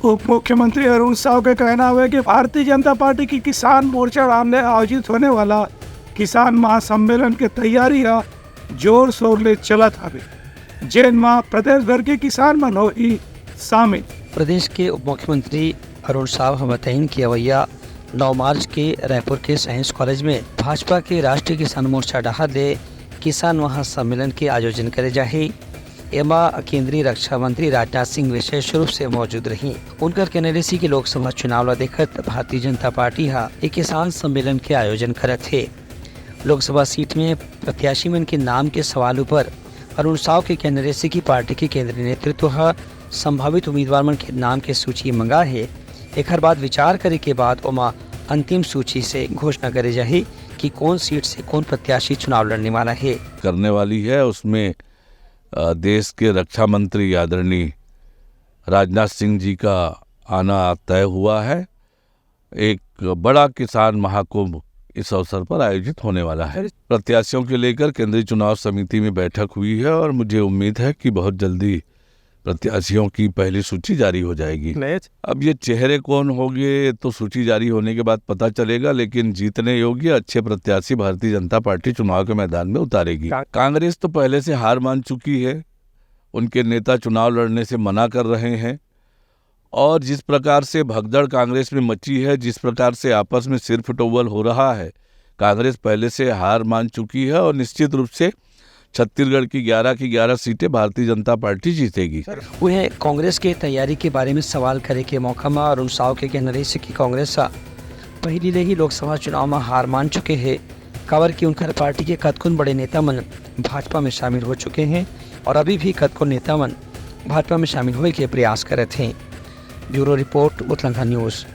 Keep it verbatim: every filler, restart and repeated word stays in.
उप मुख्यमंत्री अरुण साव के कहना हवे कि भारतीय जनता पार्टी के किसान मोर्चा नाम ले आयोजित होने वाला किसान महासम्मेलन के तैयारी ह जोर शोर ले चलत हवे, जेन म प्रदेश भर के किसान मन होही शामिल। प्रदेश के उप मुख्यमंत्री अरुण साव ह बताइन कि अवइया नौ मार्च के रायपुर के साइंस कॉलेज में भाजपा के राष्ट्रीय किसान मोर्चा डहार ले किसान महासम्मेलन के आयोजन करे जाही। एमा केंद्रीय रक्षा मंत्री राजनाथ सिंह विशेष रूप से मौजूद रही। उनकर कहना रहिस कि लोकसभा चुनाव ला देखत भारतीय जनता पार्टी ह ए किसान सम्मेलन के आयोजन करत हे। लोकसभा सीट में प्रत्याशी मन के नाम के सवाल ऊपर अरुण साव के कहना रहिस कि पार्टी के केंद्रीय नेतृत्व ह संभावित उम्मीदवार मन के नाम के सूची मंगा हे। एखर बाद विचार करे के बाद ओमा अंतिम सूची से घोषणा करे जाही कि कौन सीट से कौन प्रत्याशी चुनाव लड़ने वाला है। करने वाली है, उसमें, अ, देश के रक्षा मंत्री आदरणीय राजनाथ सिंह जी का आना तय हुआ है। एक बड़ा किसान महाकुंभ इस अवसर पर आयोजित होने वाला है। प्रत्याशियों के लेकर केंद्रीय चुनाव समिति में बैठक हुई है और मुझे उम्मीद है कि बहुत जल्दी प्रत्याशियों की पहली सूची जारी हो जाएगी। अब ये चेहरे कौन होंगे, ये तो सूची जारी होने के बाद पता चलेगा, लेकिन जीतने योग्य अच्छे प्रत्याशी भारतीय जनता पार्टी चुनाव के मैदान में उतारेगी। कांग्रेस तो पहले से हार मान चुकी है, उनके नेता चुनाव लड़ने से मना कर रहे हैं और जिस प्रकार से भगदड़ कांग्रेस में मची है, जिस प्रकार से आपस में सिर फुटौवल हो रहा है, कांग्रेस पहले से हार मान चुकी है और निश्चित रूप से छत्तीसगढ़ की ग्यारह की ग्यारह सीटें भारतीय जनता पार्टी जीतेगी। उहें, कांग्रेस के तैयारी के बारे में सवाल करे के मौका म अरुण साव के कहना रहिस कि कांग्रेस ह पहिली ले ही लोकसभा चुनाव म हार मान चुके हे, काबर कि उनकर पार्टी के कतकोन बड़े नेता मन भाजपा में शामिल हो चुके हैं और अभी भी कतकोन नेता मन भाजपा में शामिल होए के प्रयास करत हैं। Bureau report, Utlangha news.